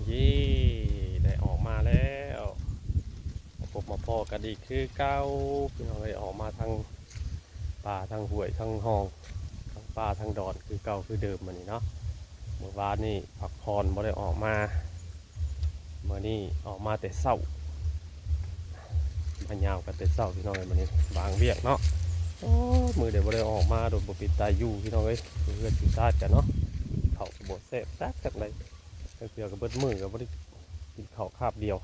ເຢ້ ໄດ້ອອກມາແລ້ວ ມາພົບມາພໍ້ກັນອີກຄືເກົ່າ ພີ່ນ້ອງເອີຍ. ອອກມາທັງປ່າ ທັງຫ້ວຍ ທັງຮ່ອງ ທັງປ່າ ທັງດອນ ຄືເກົ່າຄືເດີມມື້ນີ້ເນາະ. ມື້ວານນີ້ພັກຜ່ອນ ບໍ່ໄດ້ອອກມາ ມື້ນີ້ອອກມາແຕ່ເຊົ້າ ມາຍາມກັນແຕ່ເຊົ້າ ພີ່ນ້ອງເອີຍ. ມື້ນີ້ວາງວຽກເນາະ ໂອ້ ມື້ໃດບໍ່ໄດ້ອອກມາໂດນ ບໍ່ເປັນຕາຢູ່ ພີ່ນ້ອງເອີຍ. ຢູ່ເຮືອນຢູ່ຊານກັນເນາະ ເຂົ້າກໍບໍ່ແຊບຈັກຈັ່ງໃດ ເທື່ອກໍເບິດມື້ກໍບໍ່ໄດ້ກິນເຂົ້າຄາບດຽວ.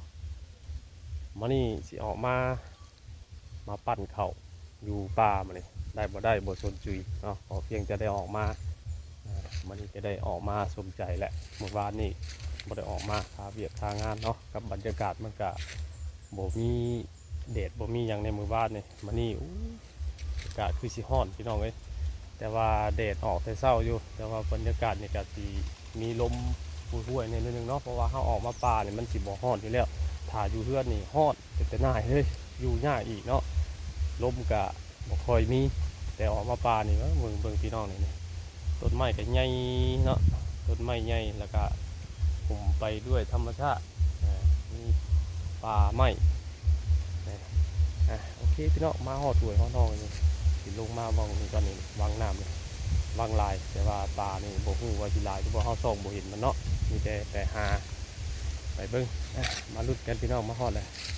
ມື້ນີ້ຊິອອກມາ ມາປັ່ນເຂົ້າຢູ່ປ່າມື້ນີ້ ໄດ້ບໍ່ໄດ້ບໍ່ສົນໃຈເນາະ ຂໍພຽງແຕ່ໄດ້ອອກມາ. ມື້ນີ້ກໍໄດ້ອອກມາສົມໃຈແຫຼະ ມື້ວານນີ້ບໍ່ໄດ້ອອກມາ ຄາວຽກຄາງານເນາະ. ກັບບັນຍາກາດມັນກະບໍ່ມີແດດ ບໍ່ມີຫຍັງໃນມື້ວານນີ້ ມື້ນີ້ ອາກາດຄືຊິຮ້ອນ ພີ່ນ້ອງເອີຍ. ແຕ່ວ່າແດດອອກແຕ່ເຊົ້າຢູ່ ແຕ່ວ່າບັນຍາກາດນີ້ກະຊິມີລົມຫ້ວຍໆແດ່ໜ້ອຍໜຶ່ງເນາະ ເພາະວ່າເຮົາອອກມາປ່ານີ້ມັນຊິບໍ່ຮ້ອນຢູ່ແລ້ວ. ຖ້າຢູ່ເຮືອນນີ້ຮ້ອນເປັນຕາໜ່າຍເລີຍ ຢູ່ຍາກອີກເນາະ ລົມກະບໍ່ຄ່ອຍມີ. ແຕ່ອອກມາປ່ານີ້ ເບິ່ງ ເບິ່ງພີ່ນ້ອງນີ້ ຕົ້ນໄມ້ກໍໃຫຍ່ເນາະ ຕົ້ນໄມ້ໃຫຍ່ ແລ້ວກໍຫຸ້ມໄປດ້ວຍທຳມະຊາດ ມີປ່າໄມ້. ອ່າ ໂອເຄພີ່ນ້ອງ ມາຮອດຫ້ວຍຮອດຮ່ອງນີ້ ຊິລົງມາວັງນີ້ກ່ອນນີ້ ວັງນ້ຳນີ້ ວັງຫຼາຍ ແຕ່ວ່າປານີ້ບໍ່ຮູ້ວ່າຊິຫຼາຍຫຼືບໍ່ ເຮົາສ່ອງບໍ່ເຫັນມັນເນາະ ມີແຕ່ໄປຫາ ໄປເບິ່ງ. ອ່າ ມາລຸ້ນກັນພີ່ນ້ອງ ມາຮອດແລ້ວ.